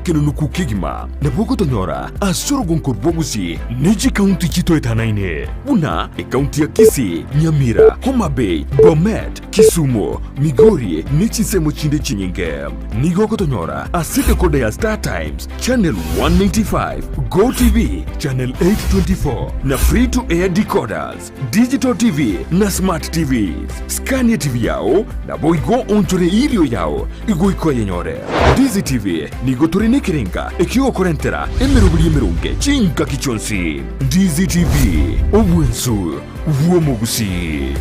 omokenunuku kegima. Nabo ogotonyora ase orogonko rwa Gusii ne chikaunti chitoetanaine buna ekaunti ya Kisii, Nyamira, Homa Bay, Bomet, Kisumu, Migori ne chinsemo chinde chinyinge. Nigo ogotonyora ase decoder ya Star Times, Channel 195, Go TV, Channel 824 na Free to Air decoders, Digital TV na Smart TVs. Scan TV yao naboigo onchore irio yao igoika oyenyore. Ndizi TV nigo tore nekerenga ekiogokorentera emeroberi emeronge chingaki chionsi. Ndizi TV, obwensu bw'omogusii.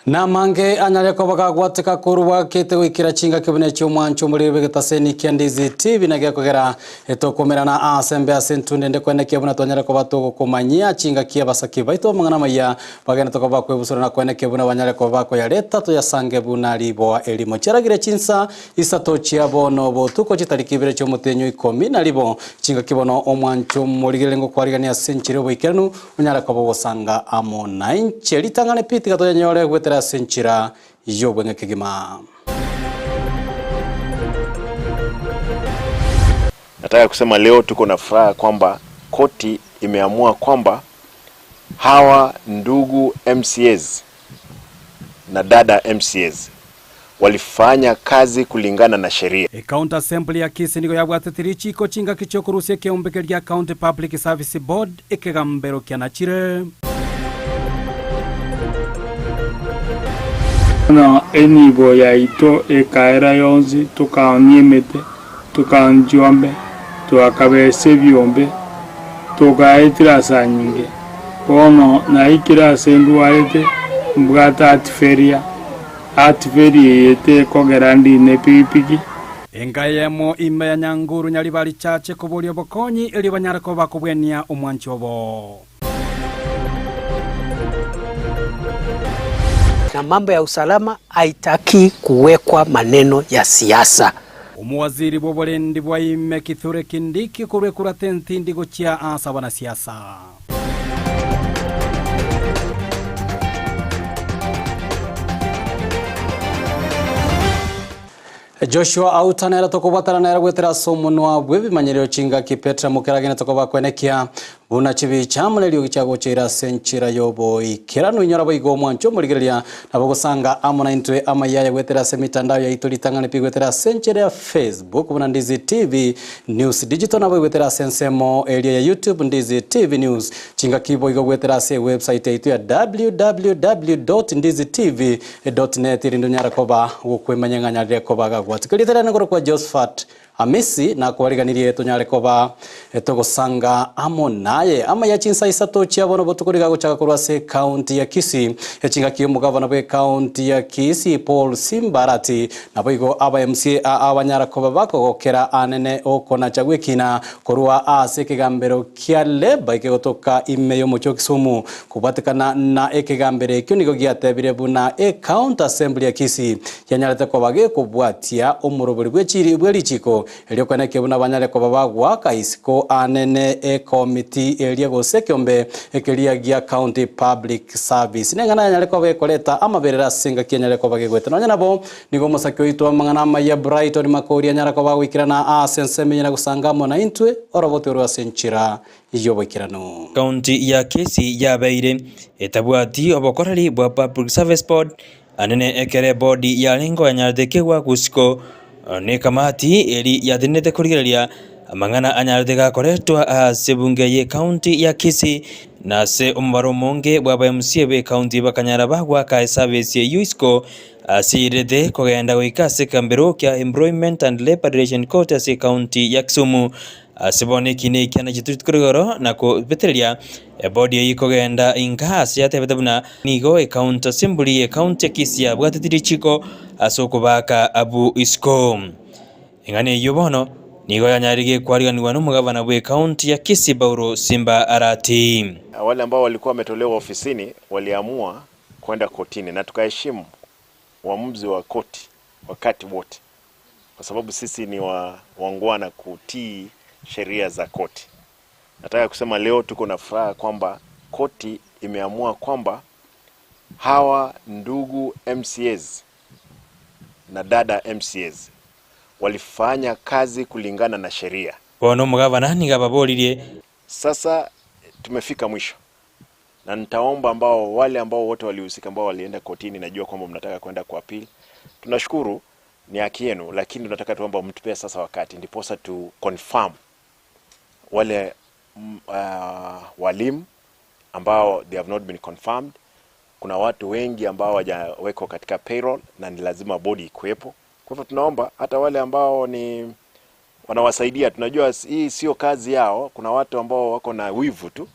Namange anyare koba gagwateka korwa kete goikera chingaki buna echi'omwancho omorero bw'egetaseni kia Ndizi TV na gekogera etokomerana ase embe ase entunde ende koenekia buna twanyare koba togokomanyia chingaki abasaki baito amang'ana amaya bagenete koba bakwebusura na koenekia buna banyare koba bakoyareta toyasange buna riboa erimo chiaragire chinsa Isato chia bono botuko chitariki ibere chi'omotenyo ikomi na ribo, chingaki bono omwancho omorigereria ngokwarigania ase enchera y'oboikeranu, onyare koba ogosanga amo nainche. Ritang'ani pi tiga toyanyore goetera ase enchera y'obweng'e kegima. Nataka kusema leo tuko na furaha kwamba koti imeamua kwamba hawa ndugu MCAs na dada MCAs walifanya kazi kulingana na sheria. Ecounty Assembly ya Kisii nigo yabwatete richiiko chingaki chiokorusia ekeombe keria gia County Public Service Board ekegambero kianachire. Bono enibo yaito ekaera yonsi, tokaoonia emete, tokaoonia chiombe, toakabesa ebiombe, togaetera ase anyinge. Bono naikire ase ndwarete, mbwate heart failure. Heart failure eye tekogera ndine epigipigi. Enka eyemo ime ya Nyanguru Nyaribari Church ekoboria obokonyi erio banyare koba bakobwenia omwanchi obo. Na mambo ya usalama haitaki kuwekwa maneno ya siasa. Omowaziri bw'oborendi bwa ime Kithure Kindiki korwa ekurata entindi gochia ase abanasiasa. Joshua Auta nere tokobwatana nere goetera ase omonwa bw'ebimanyererio chingaki Petra mokeragene tokoba kwenekia buna chibicha amo neriogi chiagocheire ase enchera y'oboikeranu inyora boigo omwancho omorigereria nabo gosanga amo naintwe amaiya aya goetera ase emitandao yaito ritang'ani pi goetera ase enchera ya Facebook buna Ndizi TV News Digital nabo goetera ase ensemo eria ya YouTube Ndizi TV News chingaki boigo goetera ase ewebsite yaito ya www.ndizitv .net erinde onyare koba gokwemanya ng'a nyarire koba gagwateka. Erieta riane nkorokwa Josephat Amisi, nakwariganirie tonyare koba togosanga amo naye. Amaya chinsa isato chia bono botuko riga gochaka korwa ase ecounty ya Kisii, echingaki y'omogavana bw'ecounty ya Kisii Paul Simbarati, naboigo aba MCA abanyara koba bakogokera anene okonacha gw'ekina korwa ase ekegambero kia Leba ekegotoka ime y'omochie o Kisumu. Kobwatekana na ekegambero ekio nigo giatebire buna ecounty assembly ya Kisii yanyarete koba gekobwatia omorobori bwe bwe richiko erio koenekia buna banyare koba bagoaka isiko anene ekomiti eria gose ekeombe ekeria gia county public service. Neng'ana yanyare koba gekoreta amaberera ase engaki enyare koba gegoeta. Nonya nabo Nigo omosake oito amang'ana amaya Brighton Makori anyare koba agoikerana aase ensemo eye na gosanga amo naintwe orobote orwe ase enchera y'oboikeranu. County ya Kisii yabeire etabwati obokoreri bwa Public Service Board anene ekero ebodi yarenge oyanyarete kegwa gusiko nekamati eri yatenenete korigereria. Amang'ana anyarete gakoretwa ase ebunge y'ecounty ya Kisii na ase omobaro omonge bw'aba MCA b'ecounty bakanyara bagoaka eservice eyio isiko ase eirete kogenda goika ase ekambero kia Employment and Labour Relation Court ase ecounty ya Kisumu. Ase bono ekina ekia nachetwe rituko rigoro na kobetereria ebodi eyio kogenda inka ase yatebete buna nigo ecounty assembly y'ecounty ya Kisii yabwateti richiko ase okobaaka abwo isiko. Eng'ana eyio bono nigo yanyarire kwariganigwa nomogavana bw'ecounty ya Kisii Paulo Simba Arati. Wale ambao walikuwa wametolewa ofisini waliamua kwenda kotini na tukaheshimu uamuzi wa koti wakati wote, kwa sababu sisi ni wa, wangwana kutii sheria za koti. Nataka kusema leo tuko na furaha kwamba koti imeamua kwamba hawa ndugu MCAs na dada MCAs walifanya kazi kulingana na sheria. Bono omogavana nigo ababoririe. Sasa tumefika mwisho na nitaomba ambao wale ambao wote walihusika ambao walienda kotini, najua kwamba mnataka kwenda kwa appeal. Tunashukuru, ni haki yenu, lakini tunataka tuomba mtupee sasa wakati ndiposa tu confirm wale walimu ambao they have not been confirmed. Kuna watu wengi ambao hawajawekwa katika payroll na ni lazima bodi ikuwepo. Kwa hivyo tunaomba hata wale ambao ni wanawasaidia, tunajua hii sio kazi yao. Kuna watu ambao wako na wivu tu,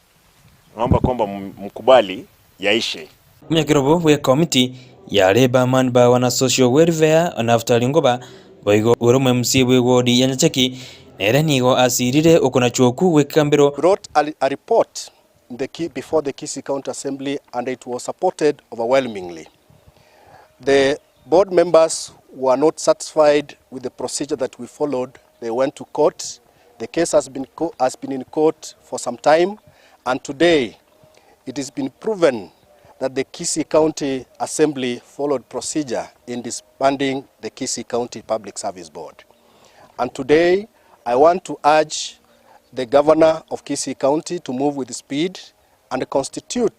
naomba kwamba mkubali yaishe. Omonyakerobo bw'ekomiti ya Labour, Manpower na Social Welfare Naftali Ngoba boigo ore omo MC bw'ewodi ya Nyacheki nere nigo asirire okonachwa okwo gw'ekegambero. Wrote a report in the key, before the Kisii County Assembly and it was supported overwhelmingly. The board members were not satisfied with the procedure that we followed. They went to court. The case has been in court for some time, and today it has been proven that the Kisii County Assembly followed procedure in disbanding the Kisii County Public Service Board. And today I want to urge the governor of Kisii County to move with speed and constitute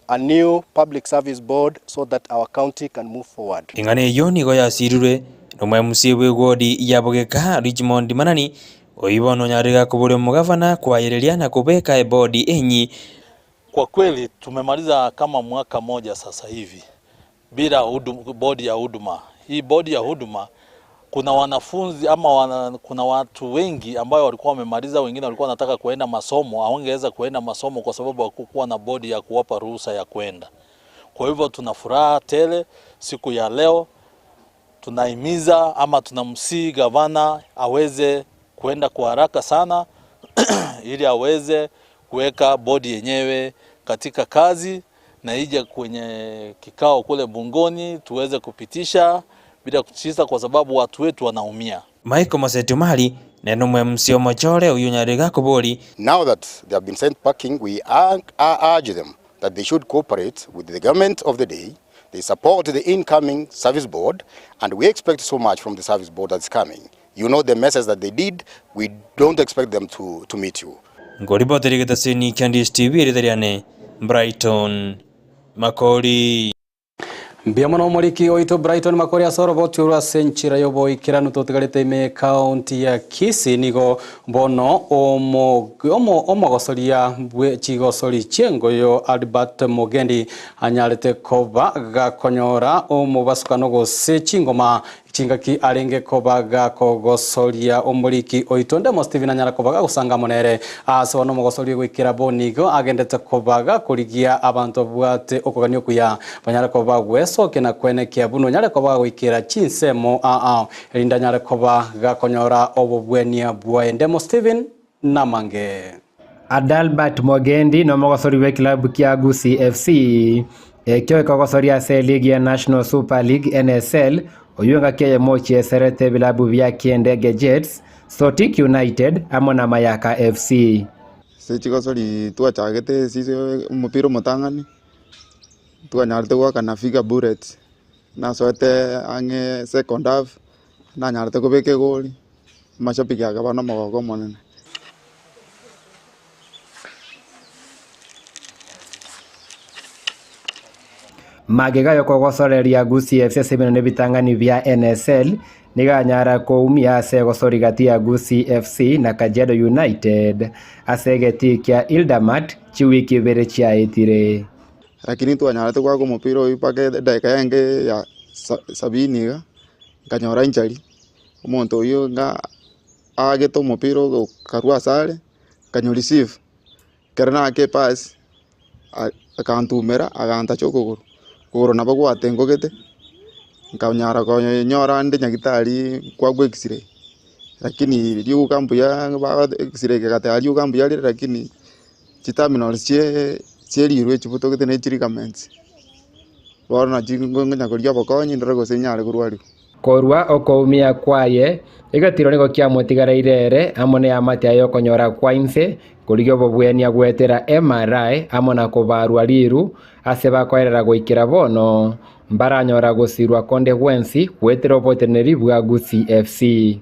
a new public service board so that our county can move forward. Eng'ana eyio nigo yasirirwe nomo MC bw'ewodi ya Bogeka Richmond Manani oyio bono onyarire gakoboria omogavana kwayereria na kobeka ebodi enyi. Kwa kweli tumemaliza kama mwaka moja sasa hivi bila bodi ya huduma. Hii bodi ya huduma kuna wanafunzi ama kuna watu wengi ambao walikuwa wamemaliza, wengine walikuwa wanataka kuenda masomo, hawangeweza kuenda masomo kwa sababu hakukuwa na bodi ya kuwapa ruhusa ya kuenda. Kwa hivyo tuna furaha tele siku ya leo, tunahimiza ama tunamsihi gavana aweze kuenda kwa haraka sana ili aweze kuweka bodi yenyewe katika kazi na ije kwenye kikao kule bungoni tuweze kupitisha bila kutisha, kwa sababu watu wetu wanaumia. Michael Maseti Omari nere omo MC omochore oyio onyarire gakobori. Now that they have been sent packing, we urge them that they should cooperate with the government of the day. They support the incoming service board, and we expect so much from the service board that's coming. You know the message that they did, we don't expect them to meet you. Ngoriboteri getaseni kia DSTV ritariane Brighton Makori. Mbia mono omoriki oito Brighton Makori ase oroboti orwa ase enchera ya oboikeranu totigarete ime county ya Kisii nigo bono omogosoria bwe chigosori chiengoyo Albert Mugendi anyarete koba gakonyora omobasukano gose chingoma chingaki arenge koba gakogosoria omoriki oito ndemo Steven anyara koba gagosanga monere ase bono omogosoria goikera bonigo agendete koba gakorigia abanto bwate okogania okuya banyara koba gwesoke na kwenekia buno nyare koba goikera chinsemo aa erinda nyare koba gakonyora obobwenia bwaye ndemo Steven namange. Adalbert Mogendi nomogosori bwe club kia Gusii FC ekio ekogosoria ase ligi ya National Super League NSL oyo ngaki eyemo chieserete bilabu bia Kiendege Jets, Sotik United amo na Mayaka FC. Sechigosori twachagete sise omopira omotang'ani twanyarete goakana figure bullets nasoete ang'e second half nanyarete kobeka egori amashabiki akaba na omogoko omonene. Magega y'okogosoreria Gusii FC ase ebinene ebitang'ani bia NSL, nigo anyara koumia ase egosori gati ya Gusii FC na Kajiado United ase egetii kia Ildermatt chiwiki ibere chiaetire. Lakini twanyarete goaka omopira oyio mpaka edageka enge ya sabini iga, nkanyora injury, omonto oyio ng'a aagete omopira ogo okarwa ase are, nkanyo receive, ekero naaka epass, akantumera agantacha okogoro, okogoro nabo gwatengogete, nkanyara konyora inde nyagetari nkwakwa x-ray, lakini riuga mbuya x-ray egateba riuga mbuya rire lakini chiterminals chie rirwe chibutogete ne chiligaments, bono nachi ngonya korigia obokonyi ndore gose nyare korwariwa. Korwa okoumia kwaye, egetiro nigo kiamotigareire ere amo neamate aye okonyora kwa inse, korigia obobwenia goetera MRI amo na kobarwa riru ase bakoerera goikera bono, mbaranyora gosirwa konde gwensi goetera oboteneneri bwa Gusii FC.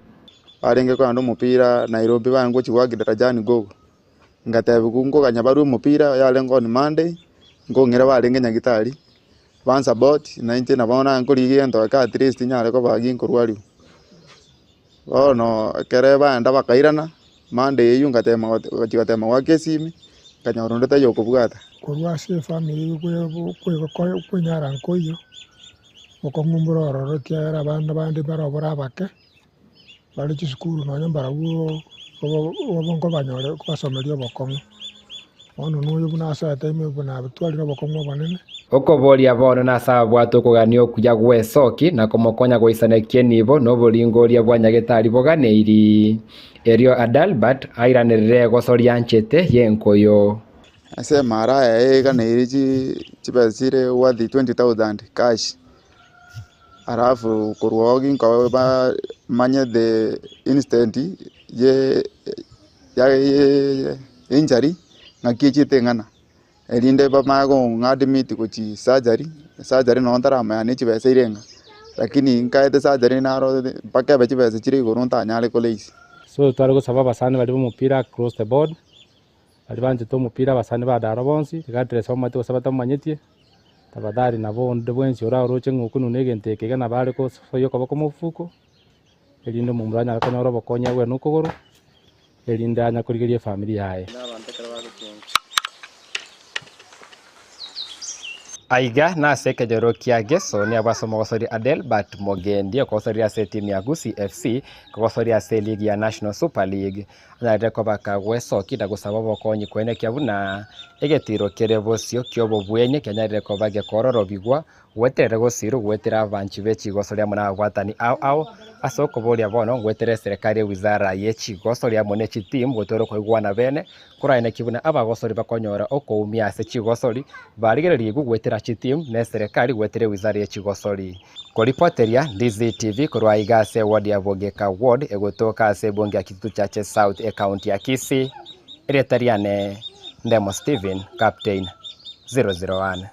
Barenge kogenda omopira Nairobi barenge gochia goaka Darajani Gogo, Ngatebiwa nkoganya barue omopira yarenge on Monday, nkong'ira barenge nyagetari, bansupport na inche nabo nankorigia egento eke at least nyare koba ginkorwariwa. Bono ekere baenda bakairana, Monday eywo ngatema gochia gotema goaka esimi, nkanyora onde taiyo okobwata. Korwa ase efamiri kwenyara nkoiyo, bokong'u mbore ororo ekiagera abana bande mbare obore abake. Bare chisukuru nonya mbarabwo obo nkobanyore kobasomeria obokong'u. Bono noyo buna asoete ime buna abtwarire obokong'u obonene. Okoboria bono nase ababwate okogania okuya gw'esoki na komokonya goisanekia enibo na oboringoria bwa nyagetari boganeiri. Erio Adalbert airanerere egoso rianchete y'enkoyo. Ase emara yaye eganeiri chibesa chire worth 20,000 cash. Alafu korwa oo ginkoba manye the instant ye injury ng'aki echiete eng'ana, erinde bamanye kong'a admit gochia surgery, surgery nonye ntaramanya ne chibesa ire ng'a, lakini nkaete surgery naro mpaka ebe chibesa chire igoro ntanyare ko raise. So tware gosaba abasani baria ba omopira across the board, baria banchete omopira abasani ba Daro bonsi, regardless bamanyete gose batamomanyetie. Tafadhali nabo onde bwensi oraroche ng'a okwo na egento eke iga nabo are gosoyia okoboko mofuko, erinde omomura anyare konyora obokonyi agwene okogoro, erinde anya korigereria efamiri yaye. Aiga nase ekenyoro kia Geso nigo ase omogosori Adelbert Mogendi okogosoria ase etimu ya Gusii FC kogosoria ase eligi ya National Super League. Anyarire koba kagwesokia na gosaba obokonyi koenekia buna egetiiro kere bosio ki'obobwenia kianyarire koba gekororobigwa goeterera gosiirwe goetera abanchi be chigosori amo nababwatani ao ao ase okoboria bono goetera eserekari ewizara ye chigosori amo ne chitimu goetera okoigwana bene koraenekie buna abagosori bakonyora okoumia ase chigosori barigererigwe goetera chitimu ne eserekari goetera ewizara ye chigosori. Koripoteria Ndizi TV korwa aiga ase eward ya Bogeka Ward egotoka ase ebunge ya Kitutu Chache South ecounty ya Kisii, erieta riane Ndemo Stephen, Captain 001.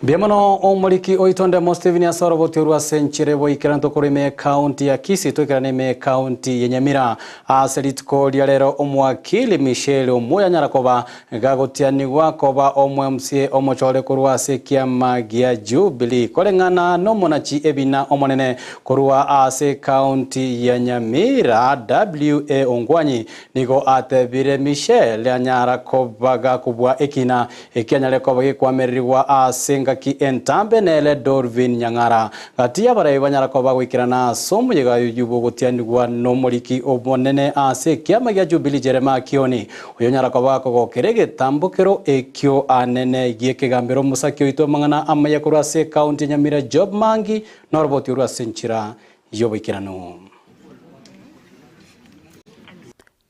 Mbuya mono omoriki oito Ndemo Stephen ase oroboti orwo ase enchera eboikeranu tokorwa ime ecounty ya Kisii toikerane ime ecounty ya Nyamira. Ase rituko ria rero omwakili Michelle Omuya anyara koba Gagotianigwa koba omwMCA omochore korwa ase ekiama gia Jubilee koreng'ana nomonachi ebina omonene korwa ase ecounty ya Nyamira WA Ongwanyi nigo atebire Michelle anyara koba gakobua ekina eki anyare koba gekwamererigwa ase engaki entambe nere Dolvin Nyang'ara gati y'abarai banyara koba goikerana ase omoyega oyio bwogotianigwa nomoriki omonene ase ekiama gia Jubilee Jeremiah Kioni Oyonyara koba akogokera egetambokero ekio anene gi'ekegambero omosaki oito amang'ana amaya korwa ase ekaunti ya Nyamira Job Mangi noroboti orwo ase enchera y'oboikeranu.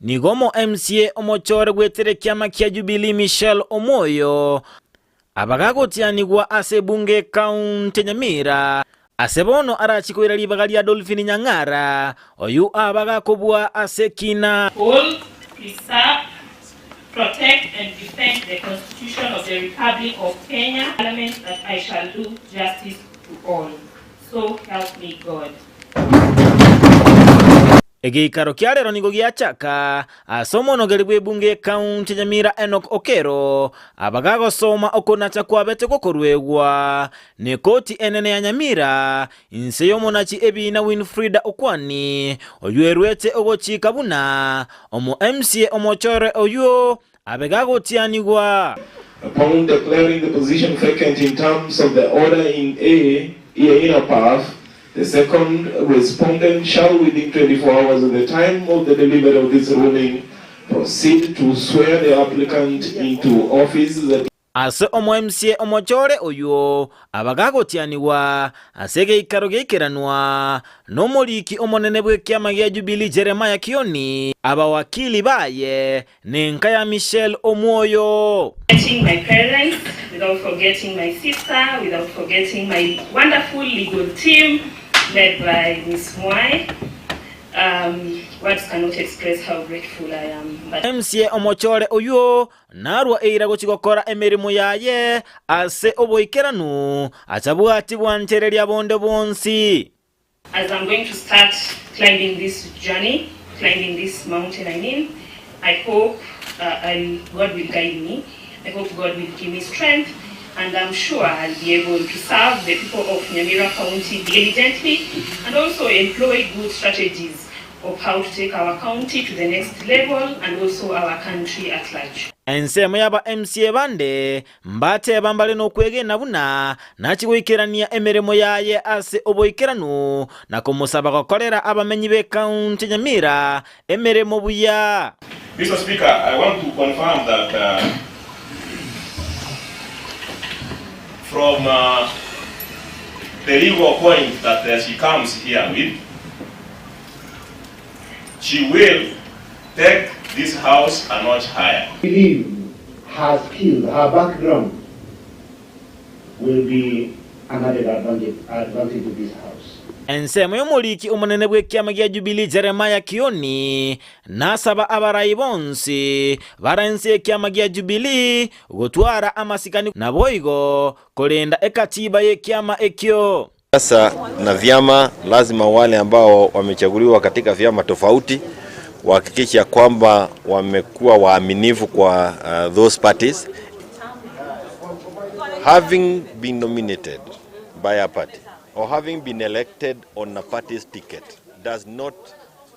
Nigo omo MCA omochore bwetire ekiama kia Jubilee Michelle Omwoyo abagagotianigwa ase ebunge ekaunti ya Nyamira ase bono arachie koira ribaga ria Dolphine Nyang'ara oyio abagakobua ase ekina. Hold, preserve, protect and defend the Constitution of the Republic of Kenya, Parliament that I shall do justice to all. So help me God. Egeikaro kia rero nigo giachaka ase omonogeri bw'ebunge y'ekaunti ya Nyamira Enock Okello abagagosoma okonacha kwabete gokoruegwa nekoti enene ya Nyamira inse y'omonachi ebiina Winfrida Okwani oywerwete ogochika buna omo MCA omochore oywo abe gagotianigwa. Upon declaring the position vacant in terms of the order in A, in above, the second respondent shall within 24 hours of the time of the delivery of this ruling proceed to swear the applicant into office. The Ase omoMCA omochore oyio abagagotianigwa ase egeikaro giaikeranwa nomoriki omonene bw'ekiama gia Jubilee Jeremiah Kioni, abawakili baye, Nenka ya Michelle omwoyo. Forgetting my parents, without forgetting my sister, without forgetting my wonderful legal team led by Miss Mwai. Um, words cannot express how grateful I am. But MCA omochore oyio narwa eira gochia gokora emeremo yaye ase oboikeranu, achabwati bwanchereria bonde bwonsi. As I'm going to start climbing this journey, climbing this mountain, I mean, I hope uh, I'll, God will guide me. I hope God will give me strength, and I'm sure I'll be able to serve the people of Nyamira County diligently and also employ good strategies of how to take our county to the next level and also our country at large. Ensemo y'aba MCA bande Mbateba mbare nokwegena buna nachie goikerania emeremo yaye ase oboikeranu na komosaba gokorera abamenyi b'ekaunti ya Nyamira emeremo buya. Mister Speaker, I want to confirm that from the legal point that she comes here with, she will take this house a notch higher. Believe her skills, her background will be an added advantage, advantage to this house. Ensemo y'omoriki omonene bw'ekiama gia Jubilee Jeremiah Kioni nasaba abarai bonsi bare ense y'ekiama gia Jubilee gotwara amasikani naboigo korenda ekatiba y'ekiama ekio. Siasa na vyama, lazima wale ambao wamechaguliwa katika vyama tofauti wahakikishe ya kwamba wamekuwa waaminifu kwa those parties. Having been nominated by a party or having been elected on a party's ticket does not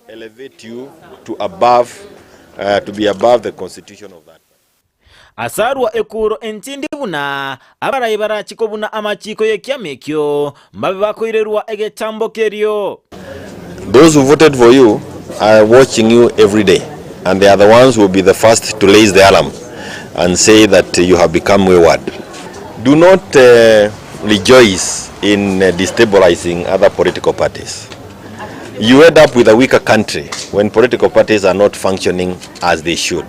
elevate you to above, to be above the constitution of that. Asarua ekuro entindi buna abarai barachie kobuna amachiiko y'ekiama ekio, mbabe bakoirerwa egetambo kerio. Those who voted for you are watching you every day and they are the ones who will be the first to raise the alarm and say that you have become wayward. Do not uh, rejoice in uh, destabilizing other political parties. You end up with a weaker country when political parties are not functioning as they should.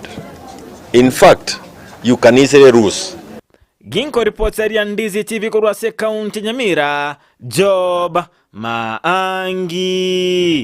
In fact, you can easily lose. Ginkoripoteria Ndizi TV korwa ase ekaunti ya Nyamira, Job Maangi.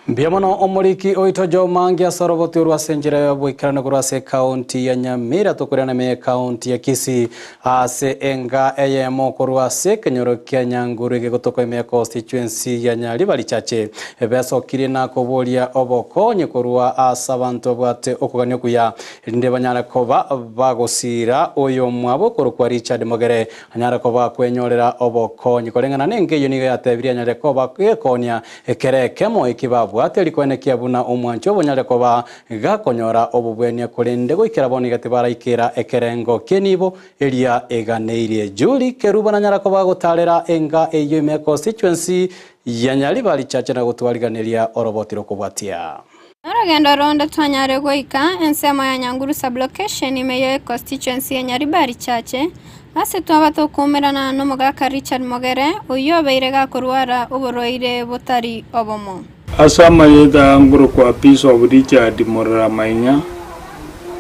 Mbuya mono omoriki oito Job Maangi ase oroboti orwo ase enchera y'oboikeranu korwa ase ekaunti ya Nyamira tokoirana ime y'ekaunti ya Kisii ase enga eyemo korwa ase ekenyoro kia Nyanguru egegotoka ime ya constituency ya Nyaribari Chache Besokirie na koboria obokonyi korwa ase abanto babwate okogania okuya, erinde banyare koba bagosiira oyomwabo okorokwa Richard Mogere anyare koba akwenyorera obokonyi. Koreng'ana nenka eyio nigo yatebirie anyare koba gekonya ekero ekemo eki babwate rikoenekia buna omwancho obo onyare koba gakonyora obobwenia korende goikera bono iga tibaraikera ekerengo ki'enibo eria eganeirie. Julie Kerubo nanyara koba agotarera enga eyio ime constituency Ya nyariba richache na gotwariganeria oroboti rokobwatia. Norogendo ronde twanyare goika ensemo ya Nyanguru Sub-location ime ye constituency ya Nyaribari Chache, ase twaba tokoumerana nomogaka Richard Mogere oyio obeire gakorwara oborwaire botari obomo. Ase amayeta aya nkorokwa Bishop Richard Murera Mainya,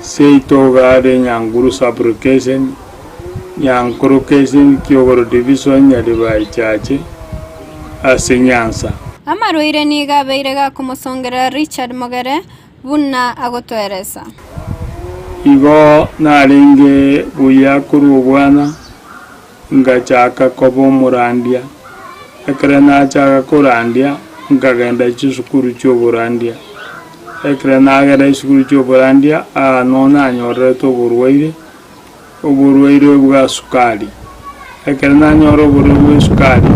seito iga are Nyanguru Sub-location, Nyankurukesin Kiogoro Division Nyaribari Chache ase Nyanza. Amarwaire nigo abeire gakomosongerera Richard Mogere buna agotoeresa. Igo narenge buya korwa obwana, ngachaka koba omorandia. Ekero nachaka korandia, Nkagenda chisukuru chi'oborandia. Ekero nagenda chisukuru chi'oborandia, aa noo nanyorerete oborwaire, oborwaire bwa sukari. Ekero nanyora oborwaire bwa esukari,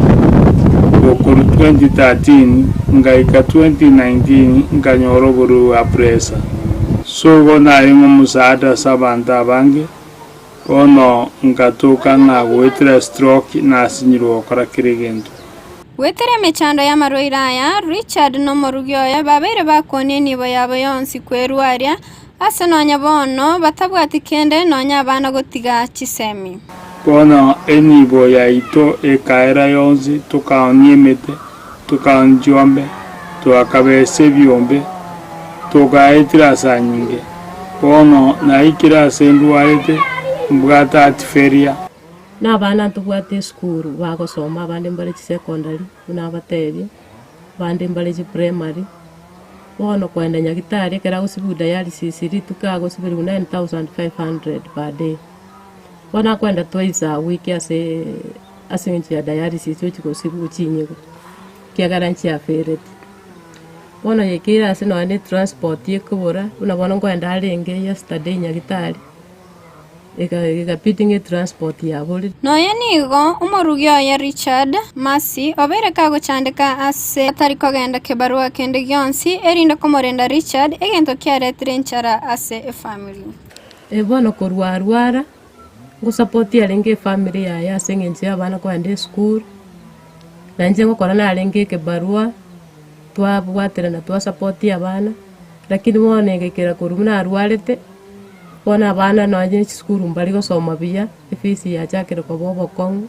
gokorwa 2013 ngaika 2019 nkanyora oborwaire bwa pressure. So igo narenge omosaada ase abanto abange, bono nkatoka ng'a goetera stroke nasinyirwe gokora kera egento. Goetera emechando y'amarwaire aya, Richard na omorugi oye babeire bakonia enibo yabo yonsi kwerua aria, ase nonya bono batabwati kende nonya abana gotiga chisemi. Bono enibo yaito ekaera yonsi, tokaonia emete, tokaonia chiombe, toakabesa ebiombe, togaetera ase anyinge. Bono naikire ase ndwarete, mbwate heart failure. Na abana ntobwate esukuru bagosoma abande mbare chisecondary buna abatebia, abande mbare chiprimary, bono koenda nyagetari ekero agosibigwa dialysis rituko agosibigwa 9500 per day. Bono akoenda twice a week ase ase eng'encho ya dialysis ochia gosibigwa chinyigwa, ekiagera nchiafereti. Bono yaikeire ase nonye na etransport ekobora, buna bono nkoenda arenge yesterday nyagetari. Egabidi ng'a etransport yaborire. Nonya nigo omorugi oye Richard Mercy obeire kagochandeka ase atari kogenda kebarua kende gionsi erinde komorenda Richard egento kiaretire enchara ase efamiri. Bono korwa arwara, ngosapoti arenge efamiri yaye ase eng'encho y'abana kogenda esukuru, na inche ngokora narenge ekebarua, twabwaterana twasapoti abana, lakini bono egaikera korwa buna arwarete. Bono abana nonye chisukuru mbari gosoma buya, efees yachakire koba obokong'u,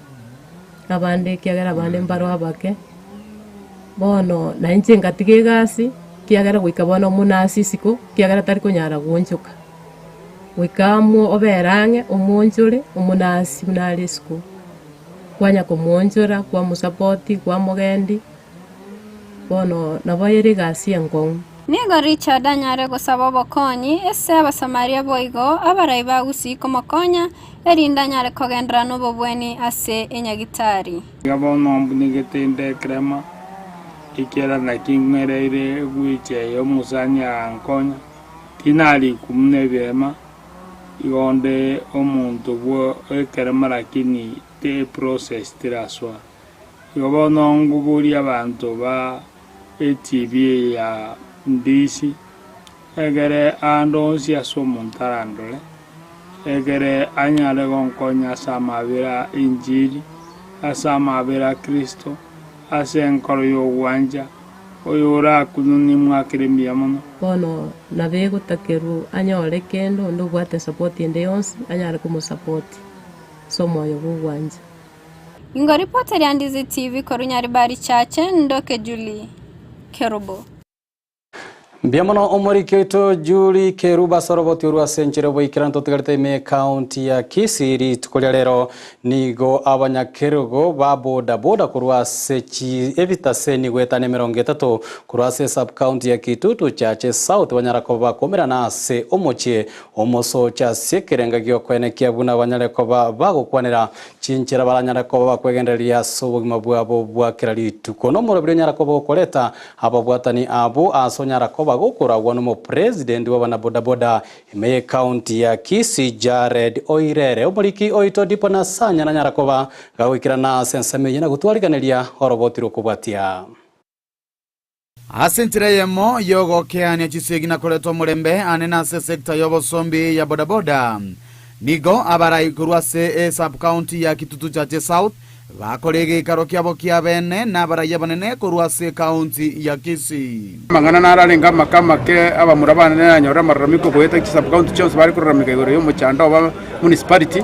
abande ekiagera abande mbaro abake, bono na inche ngatiga egasi, ekiagera goika bono omonasi isiko, ekiagera tari konyara goonchoka. Goika amo obere ang'e omoonchore omonasi buna are isiko, kwanya komoonchora kwamosapoti kwamogendi. Bono nabo ere egasi enkong'u. Nigo Richard anyare gosaba obokonyi ase Abasamaria boigo abarai ba Gusii komokonya, erinde anyare kogenderera nobobweni ase enyagitari. Iga bono mbunegete inde ekerema, ekiagera naki ng'wereire egwechi eye omosani agankonya, tinarikwa buna ebirema, igo onde omonto bwo ekerema lakini te process terasoa. Igo bono ngoborie abanto ba etv eye ya Ndisi, egere aande onsi ase omonto arandore, egere anyare gonkonya ase amabera a enchili, ase amabera a Kristo, ase enkoro y'ogwancha, oyorakunwe nimwakere mbuya mono. Bono nabo egotakerwa anyore kende onde obwate support ende yonsi anyare komosapoti ase omoyo bw'ogwancha. Ingo ripoti eria Ndizi TV korwa Nyaribari Chache, Ndoke Julie Kerubo. Mbuya mono omoriki oito Julie Kerubo ase oroboti orwo ase enchera oboikeranu totigarete ime ekaunti ya Kisii rituko ria rero nigo abanyakerogo ba boda boda korwa ase chi ebitaseni goetania emerongo etato korwa ase esub county ya Kitutu Chache South banyara koba bakomerana ase omochie omosocha ase ekerenga giokoenekia buna banyare koba bagokwanera Chinchera baranyare koba bakwegendereria ase obogima bwabo bwa kera rituko. Nomoroberi onyara koba okoreta ababwatani abwo ase onyara koba gokoragwa nomopresident bw'abanabodaboda ime y'ecounty ya Kisii Jared Oirere. Omoriki oito Dipo Nasanya nanyara koba gagoikerana ase ensemo eye na gotwariganeria oroboti rw'okobwatia. Ase enchera eyemo y'ogokeania chisegi na koreta omorembe ane nase esecta y'obosombi ya bodaboda, nigo abarai korwa ase esub-county ya Kitutu Chache South bakora egeikaro kiabo kia bene na abarai abanene korwa ase ecounty ya Kisii. Amang'ana naro arenge amake amake, abamura bane nanyore amararamiko goeta chisub-county chionsi bare koraramika igoro y'omochando oba municipality,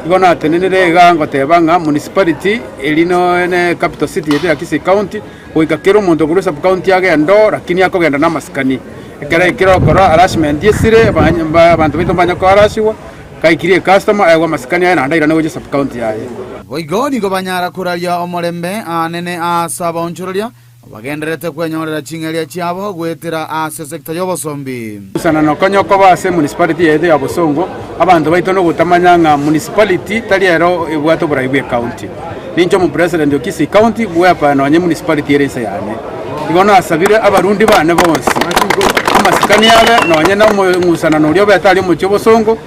igo natenenire iga ngoteba ng'a municipality eri ne capital city yaito ya Kisii county. Goika kera omonto korwa esub-county agende oo, lakini akogenda namasikani. Ekero aikire okora harassment esire, abanto baito mbanye koharassigwa, gaikire ecustomer aegwe amasikani aye naende airane gochia esub-county yaye. Boigo nigo banyara koraria omorembe aanene aase abaonchoreria bagendererete kwenyorera ching'eria chiabo goetera ase esecta y'obosombi. Gusana nokonya okoba ase emunicipality yaito ya Bosongo, abanto baito nogotamanya ng'a municipality tari ero ebwate oborai bwe county. Ninche omopresident o Kisii county bwepa nonye municipality ere inse yane. Igo nasabire abarundi bane bonsi amasikani abe nonye na omong'usanano oria obete aria omochie obosongo,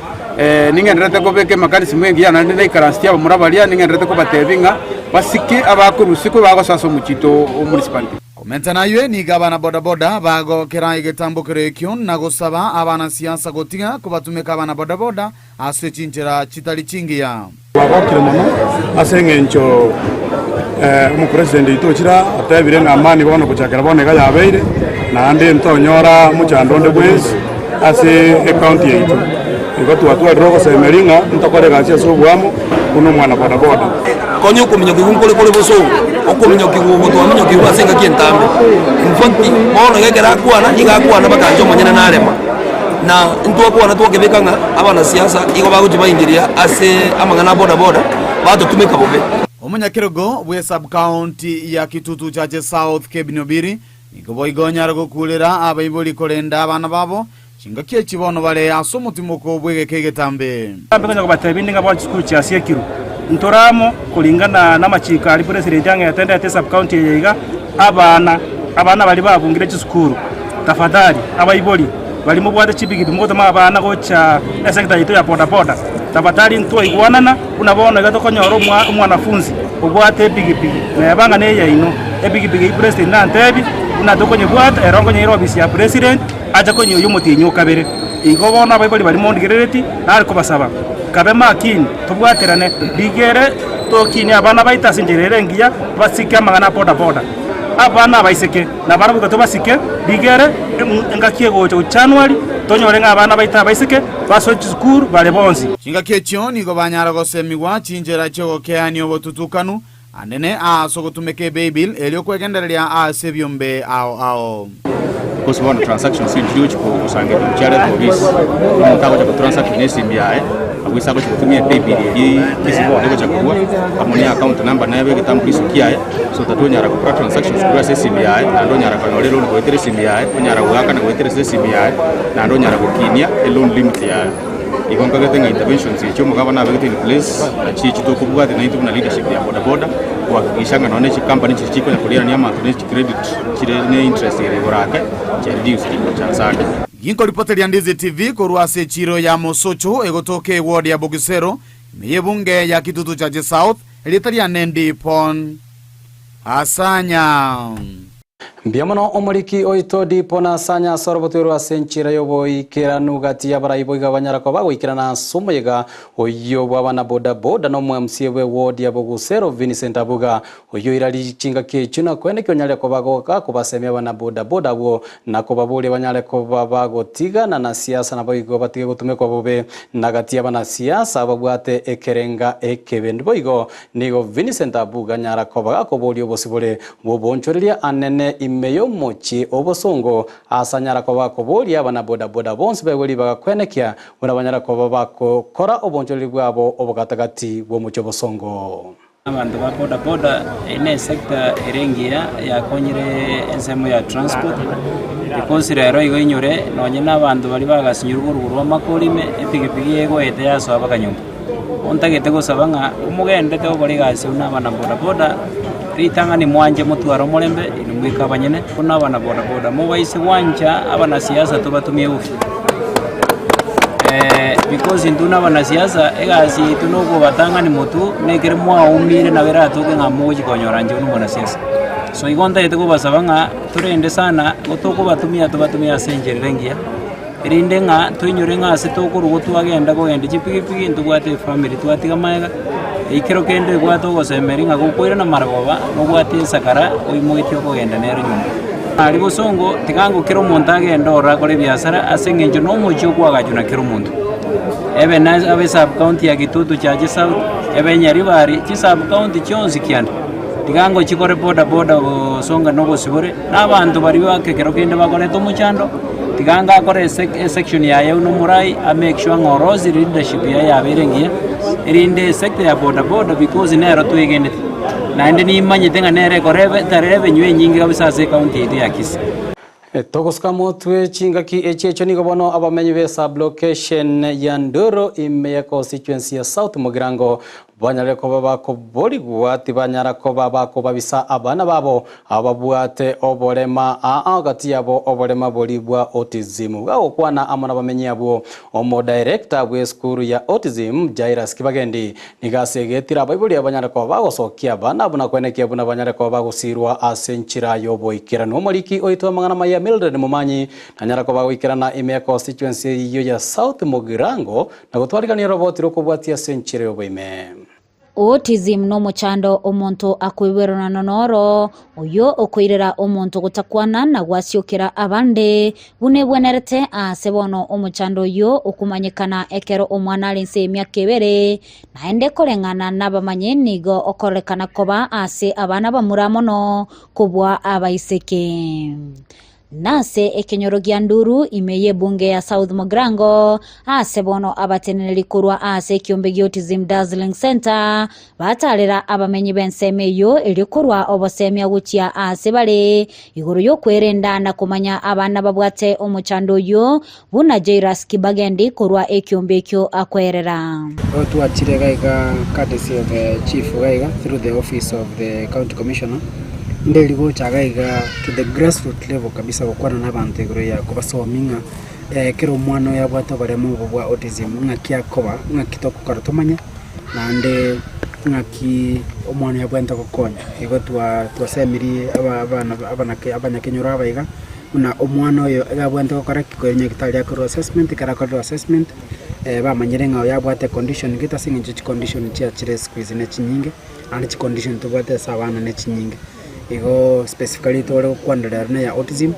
ning'endererete kobeka emekanism engiya naende naikaransetie abamura baria, ning'endererete kobatebia ng'a basike abakorwa usiku bagosoa ase omochie oito o municipality. Komenta naywe nigo abana bodaboda bagokera egetambokero ekio na gosaba abanasiasa gotiga kobatumeka abana bodaboda ase chinchera chitari chingiya. Twagokire mono ase engencho omopresident oito ochire aa otebire ng'a amani bono gochakera bono iga yabeire, naende ntonyora mochando onde bwensi ase ecounty yaito. Igo twatwarire ogosemeria ng'a ntokore egasi ase oboamo buna omwana bodaboda. Konya okominyokigwa nkore kore bosongo, okominyokigwa oko twaminyokigwe ase engaki entambe. In fact, bono iga ekero akwana, nigo akwana mpaka inche omonyene narema. Na intwakwana twakebeka ng'a abanasiasa igo bagochia baingiria ase amang'ana a bodaboda, batotumeka bobe. Omonyakerogo bwe sub-county ya Kitutu Chache South Kebin Obiri nigo boigo onyare gokurera abaibori korenda abana babo chingaki echi bono bare ase omotimoko bw'egeka egetambe. Mbe konya kobatebia inde ng'a bono chisukuru chiasiekirwe, ntore amo koringana namachiko aria president ang'ete ndete esub-county eye iga, abana abana baria babungire chisukuru. Tafadhali abaibori baria mobwate chipikipiki mogotoma abana gocha esector yaito ya bodaboda, tafadhali ntwaigwanana buna bono iga tokonyora omwa omwanafunzi obwate epikipiki neba ng'a neyaino, epikipiki eyio president nantebie buna tokonyebwata ero nkonyeira ofisi ya president ache konyoyia omotienyi o kabere. Igo bono abaibori baria mondigerereti nare kobasaba, kabe makini tobwaterane rigere tokinie abana baito ase enchera ere engiya basike amang'ana a bodaboda. Abana abaiseke. Na barabwo goika tobasike, rigere engaki egocha gochia January, tonyore ng'a abana baito abaiseke basoe chisukuru bare bonsi. Chingaki echio nigo banyara gosemigwa chinchera chi'ogokeania obotutukanu anene ase ogotumeka eBaibili erio kwegendereria ase ebiombe ao ao. Because bono transactions nchiri gochi gosangereria chiaretwa obisi, omonto agocha gotransact na esimi yaye, abwo ase agochi gotumia epaybill eria kcb board egocha korwa, amo ne account number nebe egetambulisho kiaye, so that onyara gokora transactions korwa ase esimi yaye, naende onyara konyora eloan goetera esimi yaye, onyara goakana goetera ase esimi yaye, naende onyara gokinia eloan limit yaye. Igo nkagete ng'a interventions echi omogabana abegete in place, nachi echi tokobwatia naintwe buna leadership ya boda boda, kohakikisha ng'a nonye chicompany chiria chikonya korianania amanto ne chicredit chire ne interest ere igoro ake, chia reduced gocha ase ake. Ginkoripoteria Ndizi TV korwa ase echiro ya Mosocho egotoka eward ya Bogisero ime y'ebunge ya Kitutu Chache South, erieta riane Ndipon Asanya. Mbuya mono omoriki oito Dipon Asanya ase orobotwe ase enchera y'oboikeranu gati y'abarai boigo abanyara koba goikerana ase omoyega oyio bw'abana boda boda na omo MCA bwe ward ya Bogusero Vincent Abuga Oyio oirarie chingaki echio na koene ki onyare koba goka kobasemia abana boda boda abwo na kobaboria banyare koba bagotigana na siasa naboigo batige gotumekwa bobe na gati y'abanasiasa babwate ekerenga ekebe. Boigo nigo Vincent Abuga anyara koba gakoboria obosibore bw'oboonchoreria anene ime y'omochie obosongo ase anyara koba gakoboria abana boda boda bonsi baegwe ribaga koenekia buna banyare koba bagokora oboonchoreria bwabo obogatagati bw'omochie obosongo. Abanto ba boda boda eye ne esector ere engiya yakonyire ensemo ya transport because rero igo inyore nonye na abanto baria bagasinyirwe korwa korwa amakori ime epikipiki egoeta yasoa mpaka nyomba. Bono ntagete gosaba ng'a omogendete gokora egasi buna abana boda boda, ritang'ani mwanche motware omorembe inwe mwike abanyene buna abana boda boda mobaise gwancha abanasiasa tobatumie bobe. Because intwe buna abanasiasa egasi yaito na okobatang'ani motwe na ekero mwaumire nabo eratoke ng'a mogochi konyora inche buna omonasiasa. So igo ntagete kobasaba ng'a torende sana igo tokobatumia tobatumie ase enchera ere engiya, erinde ng'a toinyore ng'a ase tokorwa twagenda kogenda chipikipiki ntobwate efamiri twatiga magega, ekero kende ebwate ogosemeria ng'a gokoirana marogoba nobwate ensakara oimogetie okogenda nere nyomba. Aria bosongo, tiga ango kera omonto agende ororo akore ebiasara ase eng'encho nomochie okoagachwa na kera omonto. Ebe na abe sub county ya Kitutu Chache South, ebe Nyaribari, chisub county chionsi kianda. Tiga ango chikore boda boda gosonga na obosibore, na abanto baria bake ekero kende bakoreta omochando, tiga ango akore ese esection yaye buna omorai, a make sure ng'a orosirie leadership yaye yabeire engiya, erinde esector ya boda boda because nero twegenete. Naende nimanyete ng'a nere ekorebe etari revenue enyinge kabisa ase ecounty yaito ya Kisii. Togosuka motwe chingaki echi echio nigo bono abamenyi be sub-location ya Ndoro ime ya constituency ya South Mugirango Banyare koba bakoborigwa, tibanyara koba bakobabisa abana babo ababwate oborema aa gati yabo oborema boria bwa autism. Gagokwana amo nabamenyi abwo, omodirector bw'esukuru ya autism, Jairus Kibagendi, nigo asegetire abaibori abanyare koba bagosokia abana abwo na koenekia buna banyare koba bagosirwa ase enchera y'oboikeranu. Omoriki oito amang'ana amaya Mildred Momanyi nanyare koba agoikerana ime ya constituency eyio ya South Mugirango Na gotwarigania oroboti rw'okobwatia ase enchera y'oboime. Autism nomochando omonto akoiborerana noro, oyio okoirera omonto gotakwana na gwasiokera abande, buna ebwenerete aase bono omochando oyio okomanyekana ekero omwana are inse y'emiaka ebere, naende koreng'ana nabamanyi nigo okororekana koba ase abana bamura mono kobua abaiseke. Nase ekenyoro gia Nduru ime y'ebunge ya South Mugirango, aase bono abateneneri korwa aase ekiombe gi'Autism Dazzling Centre batarera abamenyi b'ensemo eyio erio korwa obosemia gochia aase bare igoro y'okwerenda na komanya abana babwate omochando oyio buna Jairus Kibagendi korwa ekiombe ekio akwerera. Bono twachire iga iga courtesy of the chief iga iga through the office of the county commissioner, nderi gocha iga iga to the grassroot level kabisa gokwana na abanto igoro ya kobasomia ng'a ekero omwana oyo abwate oboremo obo bwa autism ng'aki akoba, ng'aki togokora tomanye, naende ng'aki omwana oyo abwenerete gokonya. Igo twa twasemirie aba abana abanake abanyakenyoro aba iga. Buna omwana oyo iga abwenerete gokora ki? Koira nyagetari akorwe assessment, ekero akorire assessment, bamanyire ng'a oyo abwate econdition gete ase eng'encho chicondition chiachire siku hizi ne chinyinge, naende chicondition tobwate ase abana ne chinyinge. Igooo specifically tore gokwana rero na eya autism,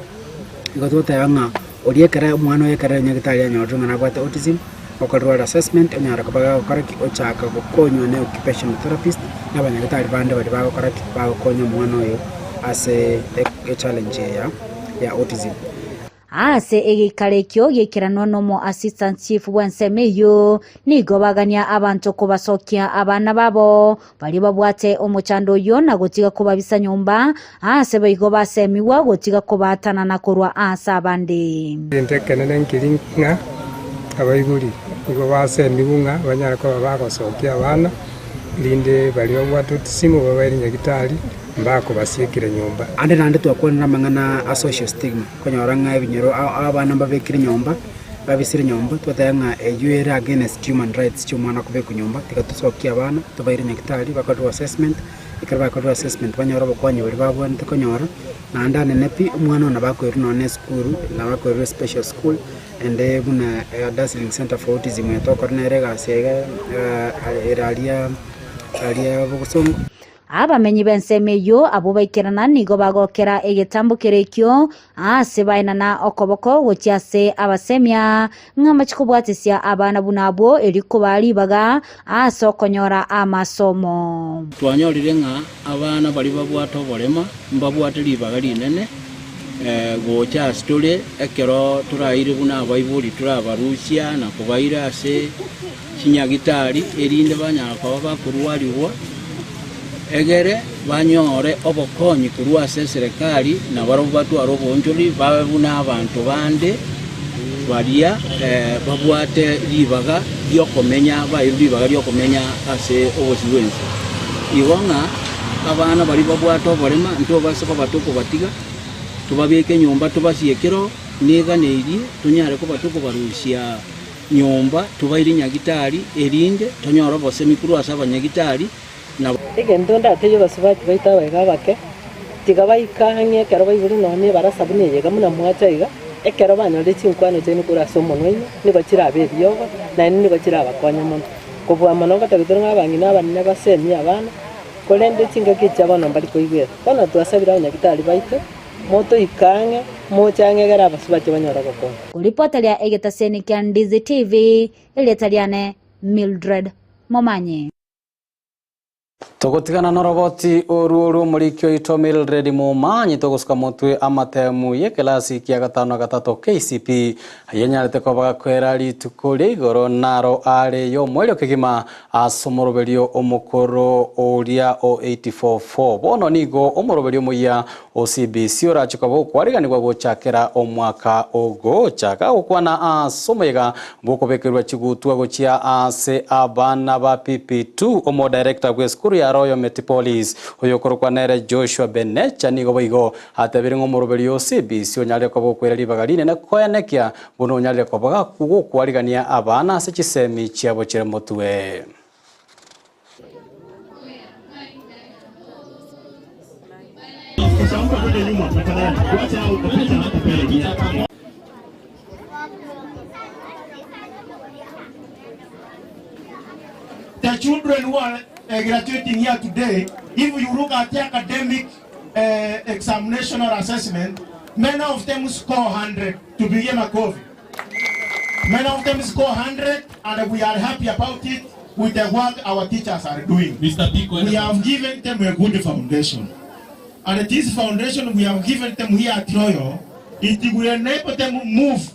igo togoteba ng'a oria ekere omwana oyo ekere nyagetari anyorire ng'a nabwate autism, okorerwa ore assessment onyare koba gagokora ki? Ochaka gokonywa ne occupational therapist, na abanyagetari bande baria bagokora ki? Bagokonya omwana oyo ase echallenge eye ya. ya autism. Ase egeikaro ekio giaikeranwa nomo assistant chief bw'ensemo eyio, nigo bagania abanto kobasokia abana babo baria babwate omochando oyio na gotiga kobabisa nyomba, aase boigo basemigwa gotiga kobaatanana korwa aase abande. Egento ekenene nkeri ng'a abaibori nigo basemigwe ng'a banyare koba bagosokia abana, erinde baria babwate autism babaire nyagitari. Mbakobasiekire nyomba. Ande naende twakwanire amang'ana a social stigma, okonyora ng'a ebinyoro abana mbabekire nyomba, babisire nyomba, twateba ng'a eywo ere against human rights chia omwana kobekwa nyomba, tiga tosokie abana, tobaire nyagitari bakorerwe assessment, ekero bakorire assessment banyore obokonyi boria babwenerete konyora, naende anene pi, omwana oyo nabo akoirwa nonye na esukuru, nabo akoirwa especial school, ende buna Dazzling Centre for Autism eye togokora nere egasi iga ere aria aria bosongo. Abamenyi b'ensemo eyio abwo baikerana nigo bagokera egetambo keria ekio aase baenana okoboko gochia ase abasemia, ng'a mbache kobwatisia abana buna abwo erio kobaa ribaga ase okonyora amasomo. Twanyorire ng'a abana baria babwate oborema mbabwate ribaga rinene gocha ase tore ekero toraire buna abaibori torabarusia na kobaira ase chinyagitari, erinde banyare koba bakorwarigwa, egere banyore obokonyi korwa ase eserekari, na barabwo batware oboonchoreri, babe buna abanto bande baria babwate ribaga ri'okomenya, bairwe ribaga ri'okomenya ase obosio bw'ense. Igo ng'a abana baria babwate oborema ntobase koba tokobatiga, tobabeke nyomba tobasiekere oo, neganeirie tonyare koba tokobarusia. Nyomba, tobaire nyagitari, erinde tonyore obosemi korwa ase abanyagitari, na. Egento ndatebie abasubati baito abaiga abake, tiga baike ang'e ekero baigure nonya na ebarasa buna eye iga buna mwacha iga, ekero banyorire chinkwano chiaino korwa ase omonwa oino, nigo chirabe eriogo, naende nigo chirabakonye mono. Kobua mono ngotebi tore ng'a abang'ina abanene basemie abana, korende chingaki echi chia bono mbari koigwera. Bono twasabire abanyagitari baito. Motoike ang'e, moche ang'e egere abasubati banyore ogokonya. Koripoteria egetaseni kia Ndizi TV, erieta riane Mildred Momanyi. Togotigana noroboti oru oru omoriki oito Mildred Momanyi togosuka motwe amatemu y'ekelasi kia gatano na gatato KCPE ayenyarete koba gakwera rituko ria igoro naro are y'omoerio kegima ase omoroberio omokoro oria o 844. Bono nigo omoroberio omoyia o CBC orache koba okwariganigwa gochakera omwaka ogocha. Gagokwana ase omoyega bw'okobekerwa chigutwa gochia ase abana ba PP2, omodirector bw'esukuru ya Royal Metipolis oyokorokwa nere Joshua Benecha nigo boigo atebire ng'a omoroberio o CBC onyarire koba okwera ribaga rinene koenekia buna onyarire koba gokwarigania abana ase chisemi chiabo chire motwe. The children who are graduating here today, if you look at the academic examination or assessment, many of them score 100 to begin a coffee. Many of them score 100 and we are happy about it with the work our teachers are doing. Mr. Biko, We have given them a good foundation. And this foundation we have given them here at Royal, it will enable them move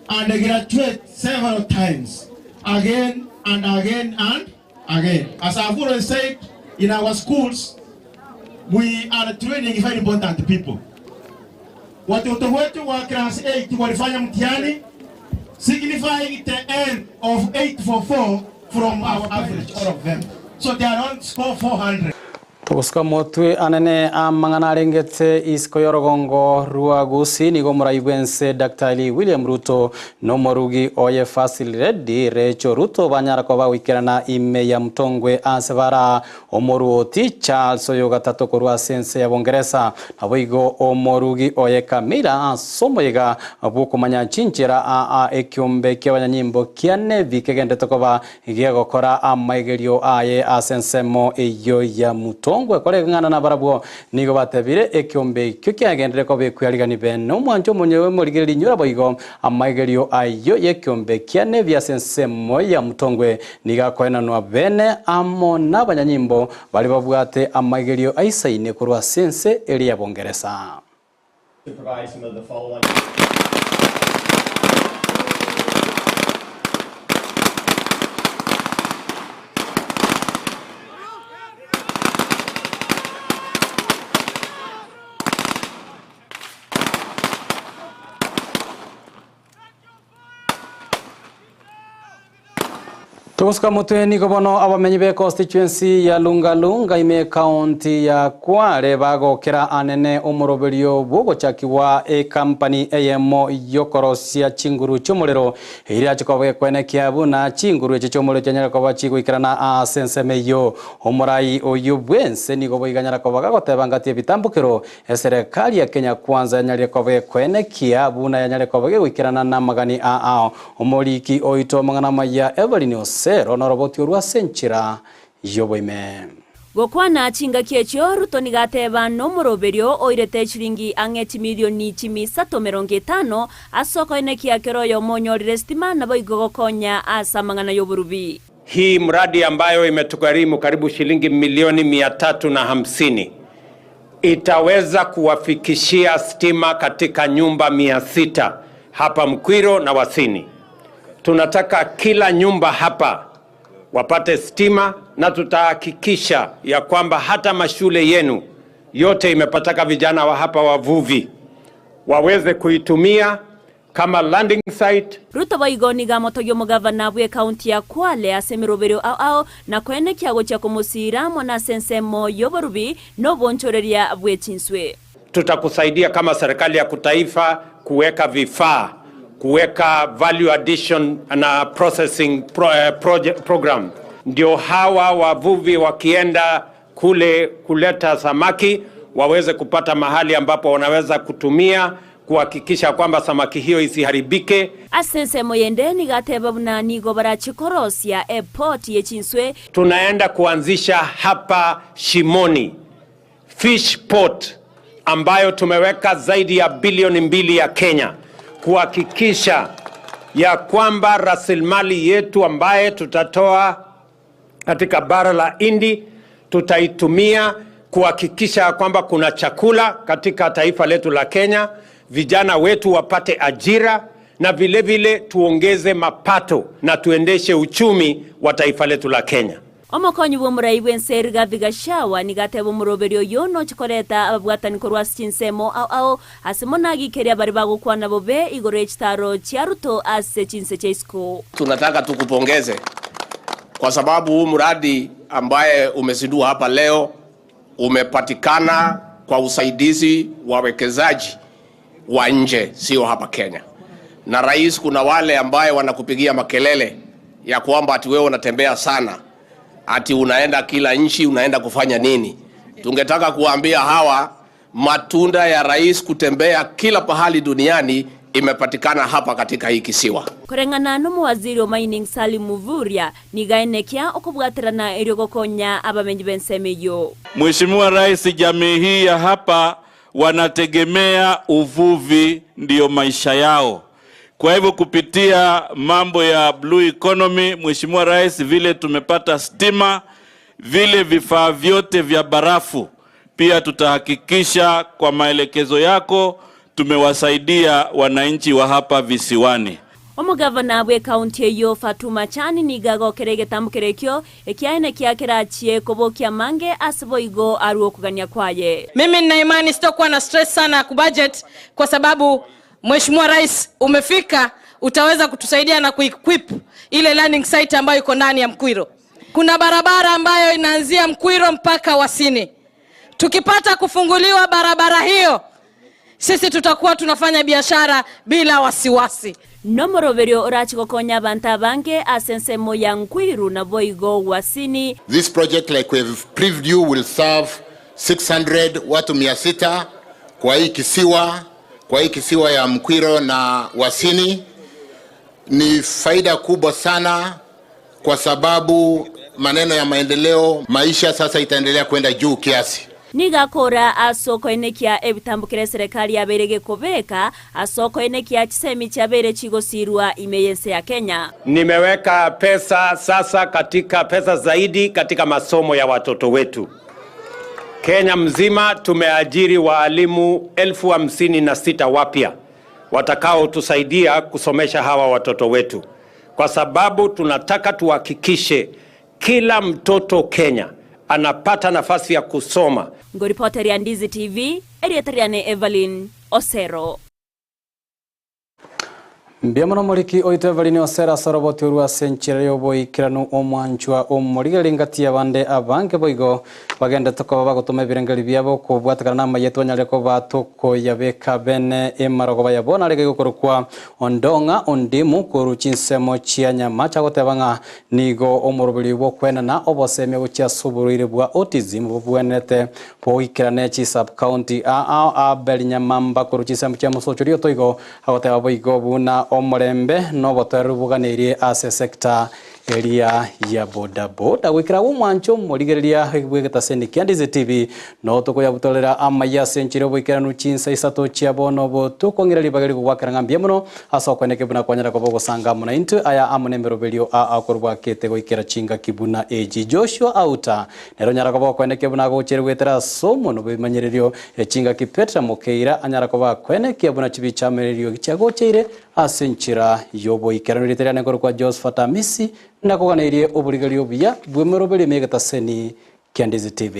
and graduate several times, again and again and again. As I've always said, in our schools, we are training very important people. Watoto wetu wa class 8 walifanya mtihani signifying the end of 844 from our average, all of them. So they are on score 400. Togosuka motwe anene amang'ana arengete isiko y'orogongo rwa Gusii nigo omorai bwense Daktari William Ruto na omorugi oye First Lady Rachel Ruto banyara koba goikerana ime ya Mtongwe ase bara omoruoti Charles oyo gatato korwa ase ense ya Bongeresa. Naboigo omorugi oye Camilla ase omoyega bw'okomanya chinchera aa ekiombe ki'abanyanyimbo kia Navy kegendete koba Giagokora amaigerio aye ase ensemo eyio ya Mutongwe. Koreng'ana nabarabwo nigo batebire, Ekeombe ekio kiagenderere koba ekwearigani bene omwancho omonye omorigereria inyora boigo amaigerio ayio y'ekeombe kia Nebi ase ensemo ya Mutongwe nigo akoenanwa bene amo nabanyanyimbo baria babwate amaigerio aisaine korwa ase ense eria ya Bongeresa. To provide some of the follow-on. Togosuka motwe nigo bono abamenyi be constituency ya Lungalunga ime ekaunti ya Kwale bagokera anene omoroberio bw'ogochakigwa ekampani eyemo y'okorosia chinguru chi'omorero eria erache koba gekwenekia buna chinguru echi chi'omorero chianyare koba chigoikerana ase ensemo eyio. Omorai oyio bw'ense nigo boiganyara koba gagoteba ngati ebitambokero Eserekari ya Kenya Kwanza yanyarire koba gekoenekia buna yanyare koba gegoikerana namagani aa. Omoriki oito amang'ana amaya Evelyn Osero noroboti orwo ase enchera y'oboime. Gokwana chingaki echio, Ruto nigo ateba nomoroberio oirete chiringi ang'e chimilioni chimisato merongo etano ase okoenekia kera oyomo onyorire esitima naboigo gokonya ase amang'ana y'oborubi. Hii mradi ambayo imetugharimu karibu shilingi milioni 350 itaweza kuwafikishia stima katika nyumba 600 hapa Mkwiro na Wasini. Tunataka kila nyumba hapa wapate stima, na tutahakikisha ya kwamba hata mashule yenu yote imepataka vijana wa hapa wavuvi waweze kuitumia kama landing site. Ruto boigo nigo amotogia omogavana bw'ekaunti ya Kwale ase emeroberio ao ao na koenekia gochia komosiira amo nase ensemo y'oborubi na obonchoreria bwe chinswe. Tutakusaidia kama serikali ya kutaifa kuweka vifaa, kuweka value addition na processing program, ndio hawa wavuvi wakienda kule kuleta samaki waweze kupata mahali ambapo wanaweza kutumia kuhakikisha kwamba samaki hiyo isiharibike. Ase ensemo yende nigo ateba buna nigo barachie korosia epoti ye chinswe. Tunaenda kuanzisha hapa Shimoni fish port ambayo tumeweka zaidi ya bilioni 2 ya Kenya kuhakikisha ya kwamba rasilimali yetu ambaye tutatoa katika bara la Hindi, tutaitumia kuhakikisha kwamba kuna chakula katika taifa letu la Kenya, vijana wetu wapate ajira na vile vile tuongeze mapato na tuendeshe uchumi wa taifa letu la Kenya. Omokonyi bwa omorai bw'ense Rigathi Gachagua nigo ateba omoroberi oyio nochi koreta ababwatani korwa ase chinsemo ao ao ase mono agikeria baria bagokwana bobe igoro ye chitaro chia Ruto ase chinse chia isiko. Tunataka tukupongeze kwa sababu huu mradi ambaye umezindua hapa leo umepatikana kwa usaidizi wa wawekezaji wa nje, sio hapa Kenya. Na rais, kuna wale ambaye wanakupigia makelele ya kwamba ati wewe unatembea sana, ati unaenda kila nchi, unaenda kufanya nini? Tungetaka kuwaambia hawa matunda ya rais kutembea kila pahali duniani imepatikana hapa katika hii kisiwa. Koreng'ana nomowaziri o mining Salim Mvurya nigo aenekia okobwaterana erio gokonya abamenyi b'ensemo eyio. Mheshimiwa Rais, jamii hii ya hapa wanategemea uvuvi, ndiyo maisha yao. Kwa hivyo kupitia mambo ya blue economy, Mheshimiwa Rais, vile tumepata stima, vile vifaa vyote vya barafu, pia tutahakikisha kwa maelekezo yako tumewasaidia wananchi wa hapa visiwani. Omogavana bw'ekaunti eyio Fatuma Chani nigo agokera egetambo ekio ekiaene kiakerachie kobokia amange ase boigo arwe okogania kwaye. Mimi nina imani sitakuwa na stress sana ya kubudget kwa sababu Mheshimiwa Rais umefika, utaweza kutusaidia na kuequip ile learning site ambayo iko ndani ya Mkwiro. Kuna barabara ambayo inaanzia Mkwiro mpaka Wasini. Tukipata kufunguliwa barabara hiyo, sisi tutakuwa tunafanya biashara bila wasiwasi. Nomoroberio orachi gokonya abanto abange ase ensemo ya Nkwiru naboigo Wasini. This project, like we've previewed you, will serve 600 watu 600 kwa hii kisiwa, kwa hii kisiwa ya Mkwiro na Wasini. Ni faida kubwa sana kwa sababu maneno ya maendeleo, maisha sasa itaendelea kwenda juu kiasi. Nigo akora ase okoenekia ebitambukire eserekari yabeire gekobeka ase okoenekia chisemi chiabeire chigosirwa ime y'ense ya Kenya. Nimeweka pesa sasa katika pesa zaidi katika masomo ya watoto wetu. Kenya mzima tumeajiri waalimu 56,000 wapya watakaotusaidia kusomesha hawa watoto wetu, kwa sababu tunataka tuhakikishe kila mtoto Kenya anapata nafasi ya kusoma. Ngoripoteria Ndizi TV, erieta riane Evelyn Osero. Mbuya mono omoriki oito Evelyn Osero ase oroboti orwo ase enchera ya oboikeranu omwanchwa omorigereria ngati y'abande abange boigo bagendete koba bagotoma ebirengeri biabo kobwatekana na amaye twanyarire koba tokoyabeka bene emarogoba yabo narege gokorokwa ondong'a ondimu koru chinsemo chia nyama chagoteba ng'a nigo omoroberi bwokwenana obosemia gochia ase oborwaire bwa autism bobwenete boikerane chisubcounty aa Abel Nyamamba koru chinsemo chia mosocho rioto igo agoteba boigo buna omorembe nobotoereru buganeirie ase sector eria ya bodaboda gwikira omwancho omorigereria bwegetaseni kia Ndizi TV no tokoyabutorera amaya ase enchera oboikeranu chinsa isato chia bono botukong'era ribaga rigogwakera ng'a mbuya mono ase okweneke buna kwanyara koba ogosanga amo naintwe aya amo na emeroberio aa okorwa bwakete goikera chingaki buna echi Joshua Auta nero onyara koba okweneke buna agochere gwetera ase omono bwebimanyererio echingaki Petra Mokeira anyara koba akwenekia buna chibichamererio chiagocheire ase enchera yoboikeranu rieta riane kwa Josephat Amisi nakoganeirie oborigerio buya bwemeroberio emegetaseni kia Ndizi TV.